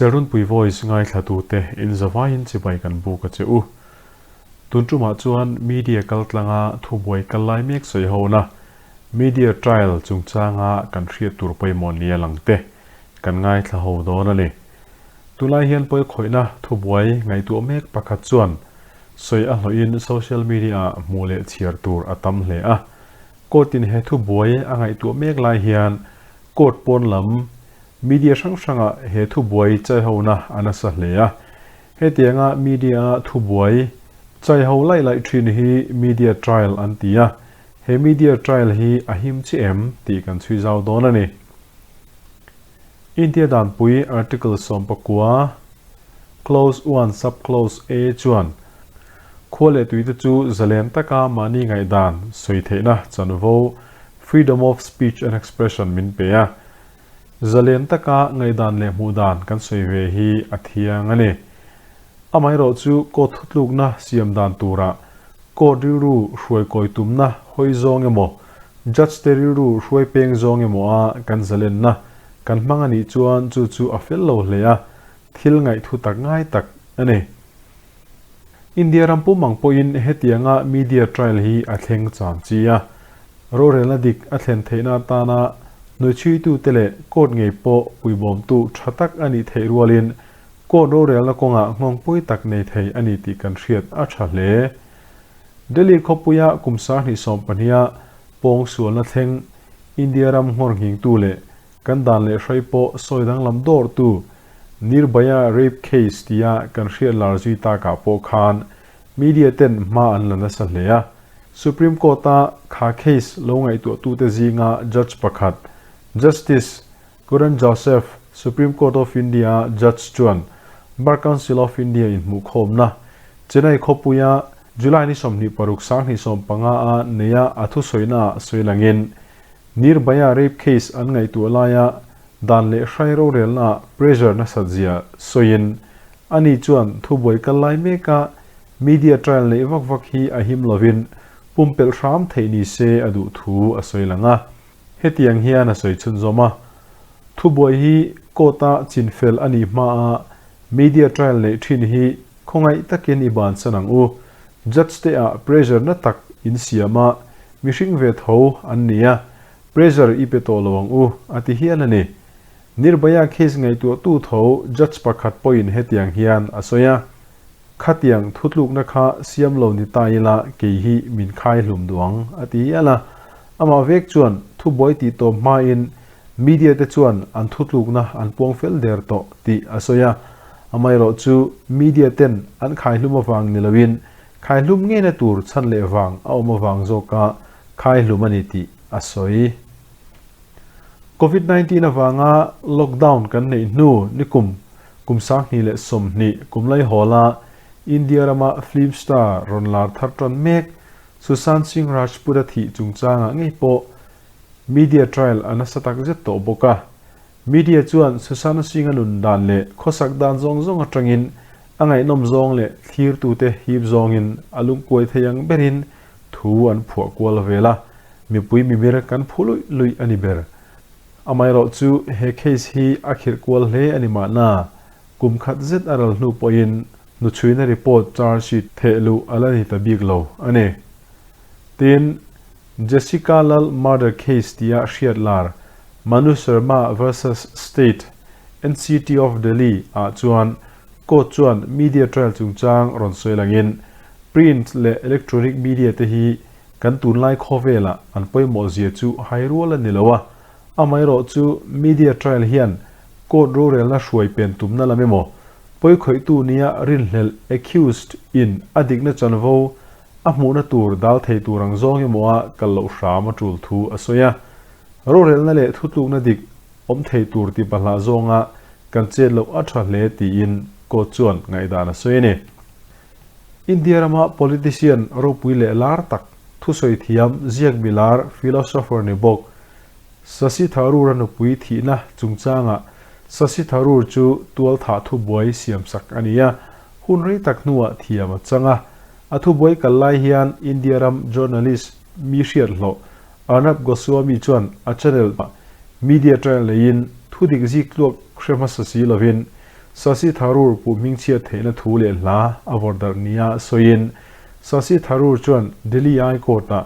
Serhunpui Voice ngaithlatute inzavaiin chibai kan buk a che u. Tun tumah chuan media kaltlanga thubuai kal lai mek sawi hona media trial chungchanga kan hriat tur pawimawh nia lang te kan ngaithla ho dawn a ni. Tunlai hian pawikhawihna thubuai ngaihtuah mek pakhat chuan sawi a hlawhin social media-ah hmuh leh chhiar tur a tam hle a. Court-in he thubuai a ngaihtuah mek lai hian court pawn lam media hrang hrangah he thubuai chaihona a nasa hle a. Hetianga media-a thubuai chaiho laih laih thin hi media trial an ti a. He media trial hi a him chiah em tih kan chhui zau dawn a ni. India danpui Article 19, Clause 1 Sub Clause A chuan khua leh tuite chu zalen taka mahni ngaihdan sawi theihna chanvo, freedom of speech and expression, min pe a. Zalen taka ngaihdan leh hmuhdan kan sawi ve hi a thiang a ni. Amaherawh chu court thutlukna siam dan turah court rilru hruai kawi tumna hawi zawng emaw, judge te rilru hruai peng zawng emaw a kan zalenna kan hmang a nih chuan chu chu a fel lo hle a, thil ngaihthu tak ngai tak a ni. India ram pum ang pawhin hetianga media trial hi a thleng cham chi a, rorelna dik a thlen theihna atana hnuaichhuitute leh court ngei pawh puibawmtu tha tak a nih theih rualin Court rorelna kawngah nghawngpui tak nei thei a ni tih kan hriat a tha hle. Delhi khawpuia kum 20 sawmpahniha pawng sualna thleng India ram nghawr nghingtu leh kan dan leh hrai pawh sawi danglam dawrtu Nirbhaya rape case tia kan hriat lar zui takah pawh khan media ten hma an la nasa hle a. Supreme Court-a kha case lo ngaihtuahtute zinga judge pakhat Justice Kuran Joseph, Supreme Court of India-a judge chuan Bar Council of India inhmuhkhawmna, Chennai khawpuia July ni 26 2015-a neia a thusawinaah sawi langin, Nirbhaya rape case an ngaihtuah laia dan leh hrai rorelnaah pressure nasat zia sawiin, ani chuan thubuai kal lai meka media trial neih vak vak hi a him lovin pumpelh hram theih ni se a duh thu a sawi lang a. Hetiang hian a sawi chhunzawm a, Thubuai hi court-a chinfel a nih hmaa media trial neih thin hi khawngaih takin i bansan ang u. Judge te ah pressure na tak in siam a, mihring ve tho an ni a, pressure i pe tawh lo ang u, a ti hial a ni. Nirbhaya case ngaihtuahtu tho judge pakhat pawhin hetiang hian a sawi a, Khatiang thutlukna kha siam lo ni ta ila kei hi min khai hlum duh ang, a ti hial a. Amah vek chuan thubuai tih tawp hmain media te chuan an thutlukna an puang fel der tawh tih a sawi a. Amaherawh chu media ten an khai hlum avang ni loin khai hlum ngeina tur chhan leh vang a awm avang zawka khai hlum a ni tih a sawi. Covid 19 avanga lockdown kan neih hnu nikum Kum 2020 kum laihawla India rama film star rawn lar thar tan mek Sushant Singh Rajput-a thih chungchangah ngei pawh media trial a nasa tak zet tawh bawk a. Media chuan Sushant Singh-a nun dan leh khawsak dan zawng zawng atangin a ngaihnawm zawng leh thlirtute hip zawngin a lungkuai thei ang berin thu an phuah kual vel a, mipui mimir kan phu luih luih a ni ber. Amaherawh chu he case hi a khirh kual hle a ni mahna, kum khat zet a ral hnu pawhin hnuchhuina report charge sheet theh luh a la ni ta bik lo a ni. Tin, Jessica Lal murder case tia hriat lar Manu Sharma versus State, NCT of Delhi ah chuan court chuan media trial chungchang rawn sawi langin print leh electronic media te hi Kan tunlai khawvelah an pawimawh zia chu hai rual a ni lo a, amaherawh chu media trial hian court rorelna hruai pen tumna lam emaw, pawikhawihtu nia rinhlelh, accused, in a dikna chanvo a hmuhna tur dal thei tur ang zawng emaw a kal loh hram a tul thu a sawi a. Rorelna leh thutlukna dik awm thei tur ti pahlah zawnga kan chet loh a tha hle tiin court chuan ngaihdan a sawi a ni. India rama politician ropui leh lar tak, thusawi thiam, ziak milar, philosopher ni bawk, Shashi Tharoor-a nupui thihna chungchangah Shashi Tharoor chu tualthah thubuai siamsak a ni a, hun rei tak hnuah thiam a chang a. A thubuai kal lai hian India ram journalist mi hriat hlawh Arnab Goswami chuan a channel media trial neiin thudik zik tluak hre hmasa si lovin. Shashi Tharoor puh hmingchhiat theihna thu leh hla a vawrh darh nia sawiin Shashi Tharoor chuan Delhi High Court-ah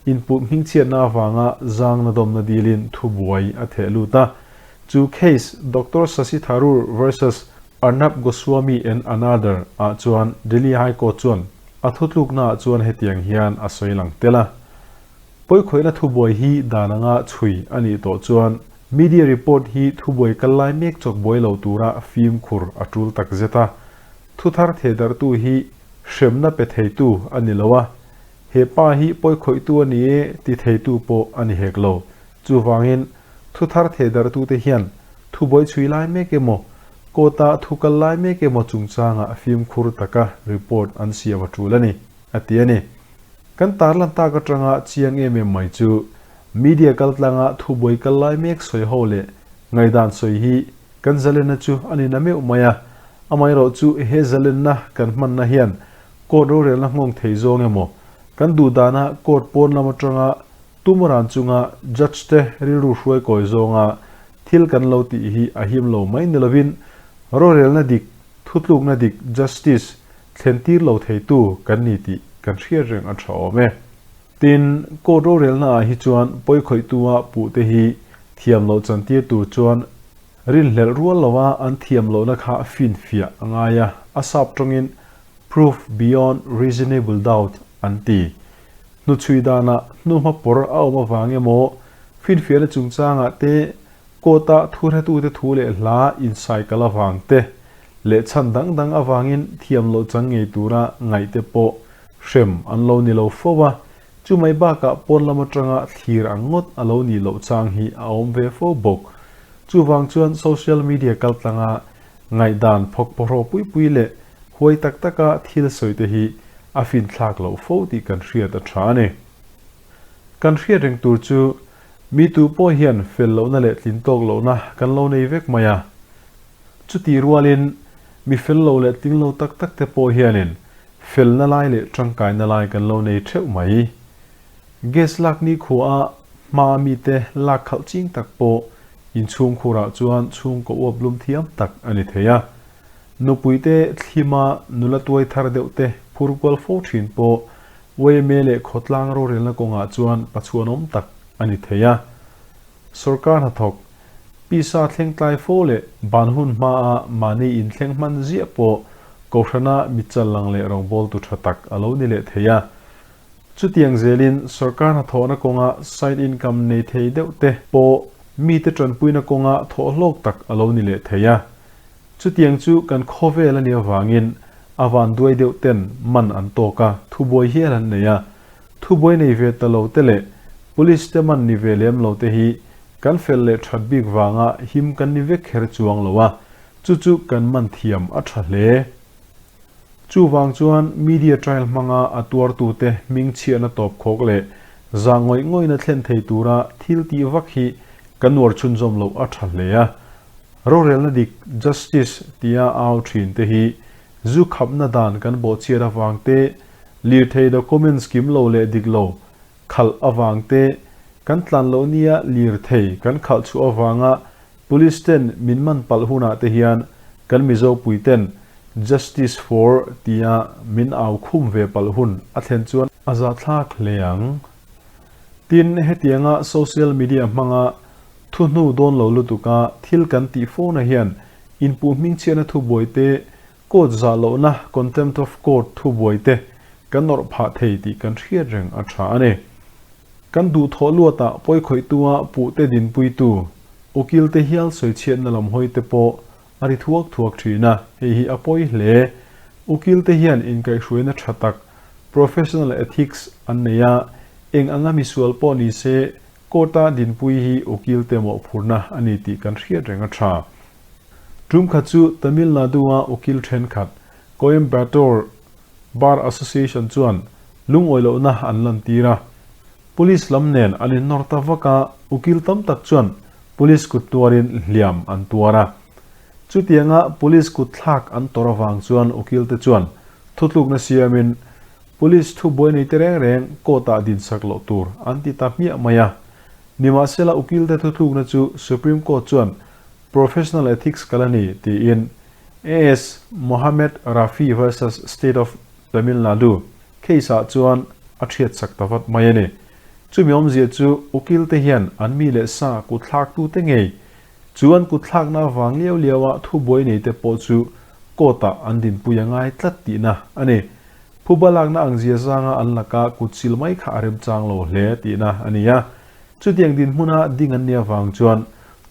inpuh hmingchhiatna avanga zangna dawmna dilin thubuai a theh lut a. Chu case Doctor Shashi Tharoor versus Arnab Goswami and Another ah chuan Delhi High Court chuan a thutlukna ah chuan hetiang hian a sawi lang tel a. Pawikhawihna thubuai hi dan anga chhui a nih tawh chuan media report hi thubuai kal lai mek chawk buai lo tura fimkhur a tul tak zet a. Thu thar thehdarhtu hi hremna pe theitu a ni lo a, he pa hi pawikhawihtu a ni e ti theitu pawh a ni hek lo. Chuvangin thu thar thehdarhtute hian thubuai chhui lai mek emaw, court-a thu kal lai mek emaw chungchangah fimkhur taka report an siam a tul a ni, a ti a ni. Kan tarlan tak atanga chiang em em mai chu media kaltlanga thubuai kal lai mek sawi ho leh ngaihdan sawi hi kan zalenna chu a ni na meuh mai a, amaherawh chu he zalenna kan hmanna hian court rorelna nghawng thei zawng emaw kan duh dana court pawn lam atanga tumran chunga judge te rilru hruai kawi zawnga thil kan lo tih hi a him lo mai ni lovin rorelna dik thutlukna dik justice Thlen tir lo theitu kan ni tih kan hriat reng a tha awm e. Tin, court rorelna ah hi chuan pawikhawihtu-a puhte hi thiam loh chantir tur chuan rinhlelh rual lova an thiam lohna kha finfiah a ngai a, a sap tawngin proof beyond reasonable doubt an ti. Hnuchhui danah hnuhma pawr a awm avang emaw finfiahna chungchangah te Court-a thuhretute thu leh hla insaikal avang te leh chhan dang dang avangin thiam loh chang ngei tura ngaihte pawh hrem an lo ni lo fo a, chumai bakah pawn lam atanga thlir ang ngawt a lo nih loh chang hi a awm ve fo bawk. Chuvang chuan social media kaltlanga ngaihdan phawk pawhraw pui pui leh huai tak taka thil sawi te hi a finthlak loh fo tih kan hriat a tha a ni. Kan hriat reng tur chu Mi tu pawh hian fel lohna leh tlin tawk lohna kan lo nei vek mai a. Chutih rualin mi fel lo leh tling lo tak tak te pawh hianin felna lai leh tangkaina lai kan lo nei theuh mai. Gas lak ni khuaa hma mite lak khalh ching tak pawh inchhungkhurah chuan chhungkaw uap lum thiam tak a ni thei a. Nupuite thlima nula tuai thar deuh te phur kual fo thin pawh Yma leh khawtlang rorelna kawngah chuan pachuanawm tak a ni thei a. Sorkar hnathawk, pisa thleng tlai fo leh ban hun hmaa mahni inthleng hman ziah pawh Kohhrana mitchal lang leh rawngbawltu tha tak a lo ni leh thei a. Chutiang zelin sorkar hnathawhna kawnga side income nei thei deuh te pawh mite tanpuina kawnga thawhhlawk tak a lo ni leh thei a. Chutiang chu kan khawvel a nih avangin a vanduai deuh ten man an tawk a, thubuai hial an nei a. Thubuai nei ve ta lo te leh Police te man ni ve lem lo te hi kan fel leh that bik vanga him kan ni vek kher chuang lo a, chu chu kan man thiam a tha hle. Chuvang chuan media trial hmanga a tuartute hming chhiahna tawp khawk leh zah ngawih ngawihna thlen thei tura thil tih vak hi kan uar chhunzawm loh a tha hle a. Rorelna dik, justice, tia au thin te hi zu khapna dan kan bawhchhiat avang te, lirthei documents kim lo leh dik lo khalh avang te, kan tlan loh nia lirthei kan khalh chhuah avanga police ten min man palh hunah te hian kan Mizo pui ten justice for tia min au khum ve palh hun a thlen chuan a zahthlak hle ang. Tin, hetianga social media hmanga Thu hnu dawn lo lutuka thil kan tih fona hian inpuh hmingchhiatna thubuai te, court zah lohna, contempt of court, thubuai te kan nawrh phah thei tih kan hriat reng a tha a ni. Kan duhthawh luatah pawikhawihtua puhte dinpuitu, ukil te hial sawichhiatna lam hawi te pawh a ri thuak thuak thin a, hei hi a pawi hle. Ukil te hian inkaihhruaina tha tak, professional ethics, an nei a, eng anga misual pawh ni se Court-a dinpui hi ukil te mawhphurhna a ni tih kan hriat reng a tha. Tum khat chu Tamil Nadu-a ukil thenkhat Coimbatore Bar Association chuan lungawi lohna an lantir a. Police lam nen an innawr ta vak a, ukil tam tak chuan police kut tuarin hliam an tuar a. Chutianga police kut thlak an tawrh avang chuan ukil te chuan thutlukna siamin Police thu buai nei te reng reng court-ah dinsak loh tur an ti ta hmiah mai a. Nimahsela ukilte thuthlukna chu Supreme Court chuan professional ethics kal a ni tiin. AS Mohammed Rafi versus State of Tamil Nadu case ah chuan a thiat sak ta vat mai a ni. Chumi awmzia chu ukil te hian an mi leh sa kutthlak tute ngei chu an kutthlakna avang liau liau a thubuai nei te pawh chu court ah an dinpui a ngai tlat tihna a ni. Phuba lakna ang zia zanga an laka kutsil mai kha a remchang lo hle tihna a ni a. Chutiang dinhmuna ding an nih avang chuan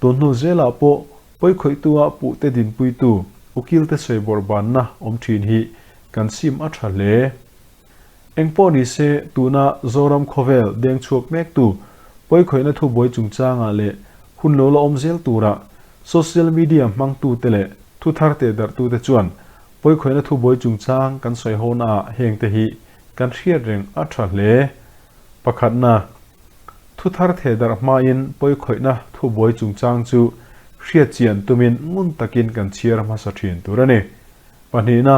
tun hnu zelah pawh Pawikhawihtua puhte dinpuitu ukilte sawi bawrh banna awm thin hi kan sim a tha hle. Engpawh ni se, tuna Zoram khawvel deng chhuak mektu pawikhawihna thubuai chungchangah leh hun lo la awm zel turah social media hmangtute leh thu thar teh darhtute chuan pawikhawihna thubuai chungchang kan sawi honaah hengte hi kan hriat reng a tha hle. Pakhatna. Thu thar theh darh hmain pawikhawihna thubuai chungchang chu hriatchian tumin ngun takin kan chhiar hmasa thin tur a ni. Pahnihna,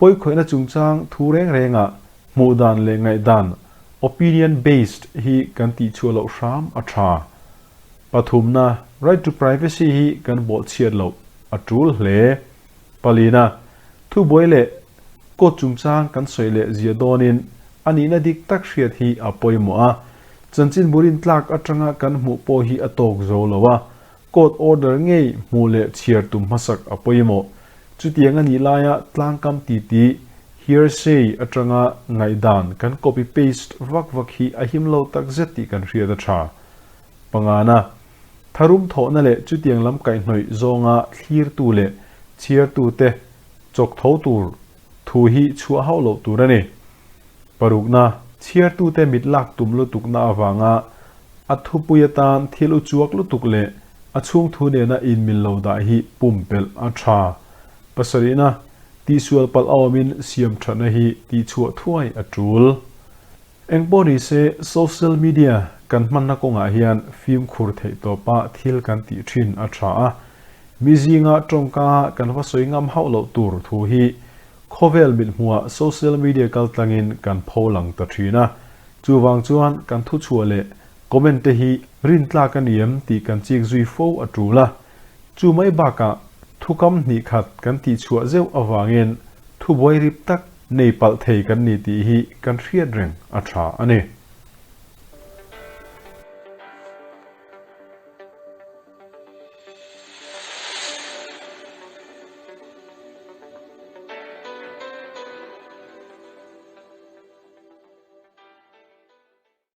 pawikhawihna chungchang thu reng rengah hmuh dan leh ngaihdan, opinion based, hi kan tihchhuah loh hram a tha. Pathumna, right to privacy hi kan bawhchhiat loh a tul hle. Palina, thubuai leh Court chungchang kan sawi leh zia dawnin a nihna dik tak hriat hi a pawimawh a, chanchin burin tlak atanga kan hmuh pawh hi a tawk zo lo a, court order ngei hmuh leh chhiar tum hmasak a pawimawh. Chutiang a nih laia tlangkam titi, hearsay, atanga ngaihdan kan copy paste vak vak hi a him lo takzet tih kan hriat a tha. Pangana, tharum thawhna leh chutiang lam kaihhnawih zawnga thlirtu leh chhiartute Chawk tho tur thu hi chhuah hauh loh tur a ni. Parukna, chhiartute mit lak tum lutukna avanga a thupui atan thil u chuak lutuk leh a chhung thu nena inmil lo dah hi pumpelh a tha. Pasarihna, tihsual palh a awmin siam thatna hi tihchhuah thuai a tul. Engpawh ni se, social media kan hmanna kawngah hian fimkhur theih tawpa thil kan tih thin a tha a, mi zinga tawngka kan va sawi ngam hauh loh tur thu hi khawvel mithmuhah social media kaltlangin kan pho lang ta thin a, chuvang chuan kan thuchhuah leh comment te hi rintlak a ni em tih kan chik zui fo a tul a, chu mai bakah thukam hnih khat kan tihchhuah zeuh avangin thubuai rip tak Nei palh thei kan ni tih hi kan hriat reng a tha a ni.